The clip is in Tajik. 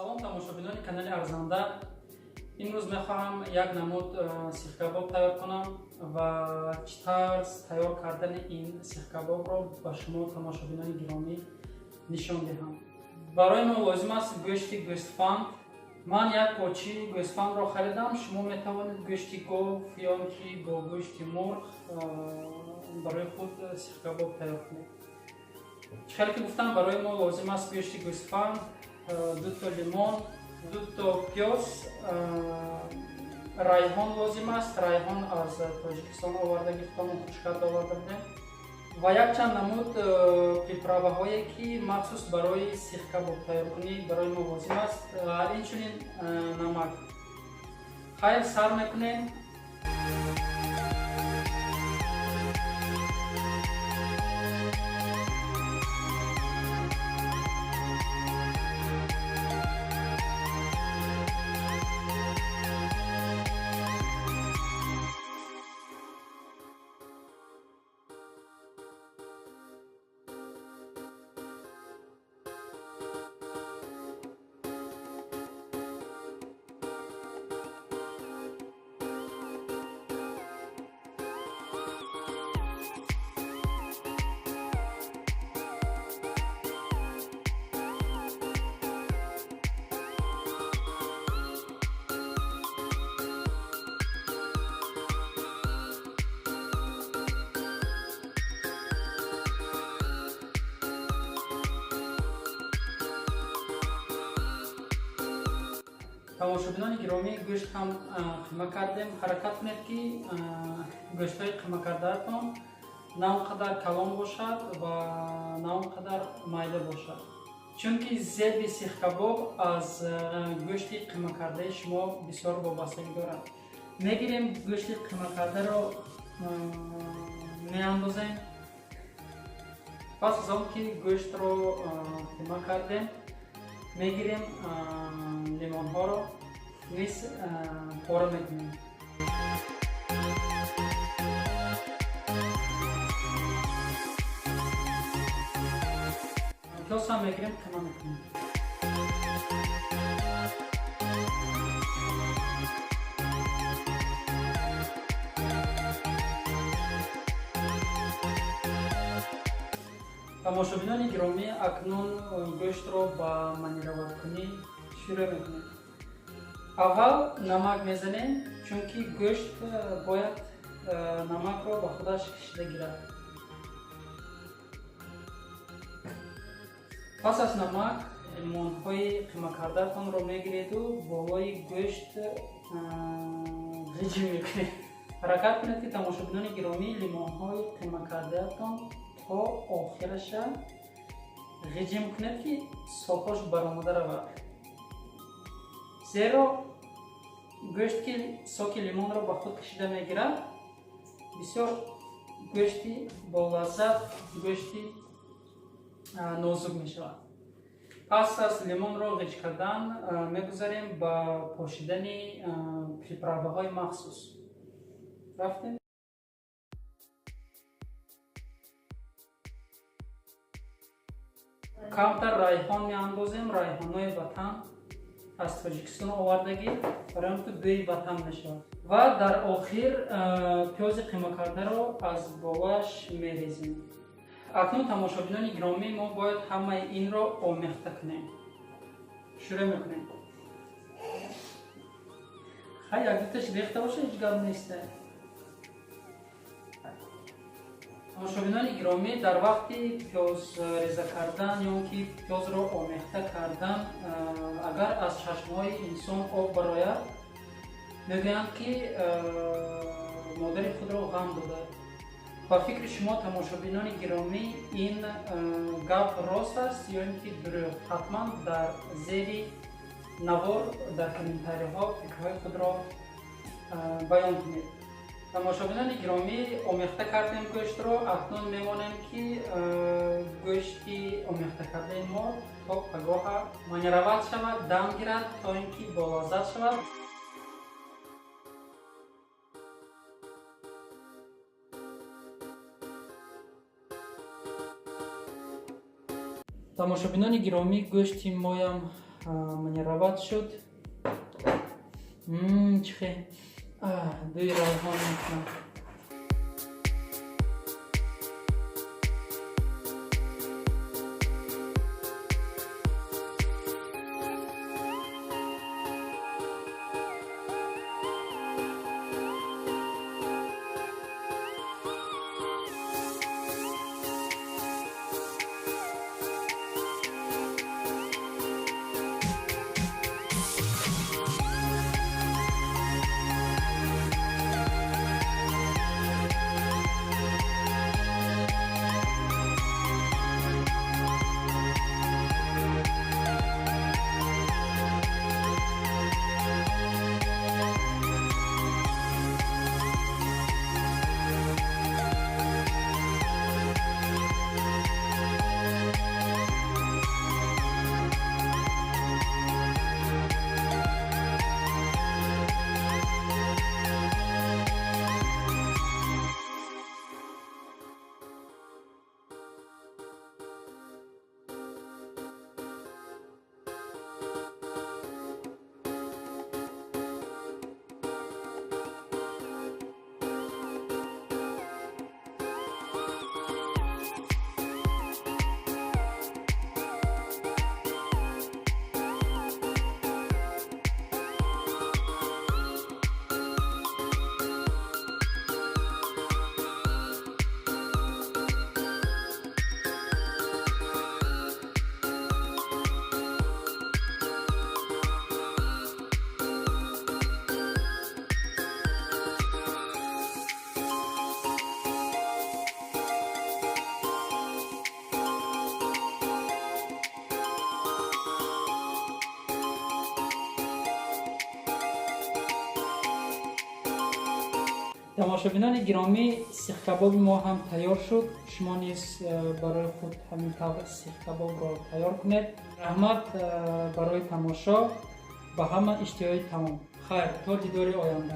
Салом, тамошобинони канали Арзанда. Имрӯз мехоҳам як намуд сихкабоб тайёр кунам ва чӣ тарз тайёр кардани ин сихкабобро ба шумо, тамошобинони гиромӣ, нишон диҳам. Барои мо лозим аст гӯшти гӯсфанд. Ман як почи гӯсфандро харидам. Шумо метавонед гӯшти гов ё ки бо гӯшти мурғ барои худ сихкабоб тайёр кунед. Чӣ хеле ки гуфтам, барои мо лозим аст гӯшти гӯсфанд, дуто лимон, дуто пиёз, райҳон лозим аст. Райҳон аз Тоҷикистон оварда гирифтамон, хушк карда оварда будем, ва якчанд намуд приправаҳое, ки махсус барои сихкабоб тайёркунӣ барои мо лозим аст, инчунин намак. Хайр, сар мекунем. Тамошобинони гиромӣ, гӯшт ҳам қима кардем. Ҳаракат кунед, ки гӯштҳои қима кардаатон на он қадар калон бошад ва на он қадар майда бошад, чунки зеби сихкабоб аз гӯшти қимакардаи шумо бисёр вобастагӣ дорад. Мегирем, гӯшти қимакардаро меандозем. Пас аз он ки гӯштро қима кардем, мегирем, лимонҳоро низ пора мекунем. Пиёз ҳам мегирем, қима мекунем. Тамошобинони гиромӣ, акнун гӯштро ба маринованкунӣ шурӯъ мекунем. Аввал намак мезанем, чунки гӯшт бояд намакро ба худаш кашида гирад. Пас аз намак лимонҳои қимакардаатонро мегиреду болои гӯшт ғиҷим мекунед. Ҳаракат кунед, ки, тамошобинони гиромӣ, лимонҳои қимакардаатон то охираша ғиҷим кунед, ки сокош баромада равад, зеро гӯшт ки соки лимонро ба худ кашида мегирад, бисёр гӯшти болаззат, гӯшти нозук мешавад. Пас аз лимонро ғиҷ кардан мегузарем ба пошидани приправаҳои махсус. Рафтем. Камтар райҳон меандозем, райҳонҳои ватан, аз Тоҷикистон овардагӣ, барои он ки бӯи ватан мешавад. Ва дар охир пиёзи қимакардаро аз болояш мерезем. Акнун, тамошобинони гиромӣ, мо бояд ҳамаи инро омехта кунем. Шурӯъ мекунем. Хай, як дуташ рехта боша, ҳеҷ гап неста. Тамошобинони гиромӣ, дар вақти пиёз реза кардан ё ки пиёзро омехта кардан, агар аз чашмҳои инсон об барояд, мегӯянд, ки модари худро ғам додад. Ба фикри шумо, тамошобинони гиромӣ, ин гап рост аст ё ин ки дурӯғ? Ҳатман дар зери навор дар комментариҳо фикрҳои худро баён кунед. Тамошобинони гиромӣ, омехта кардем гӯштро. Акнун мемонем, ки гӯшти омехта кардаи мо то пагоҳа мариновать шавад, дам гирад, то ин ки болаззат шавад. Тамошобинони гиромӣ, гӯшти моям Мариновать шуд. Чӣ хел бӯи райҳон мекунад. Тамошобинони гиромӣ, сихкабоби мо ҳам тайёр шуд. Шумо низ барои худ ҳамин тавр сихкабобро тайёр кунед. Раҳмат барои тамошо, ба ҳама иштиҳои таом. Хайр, то дидори оянда.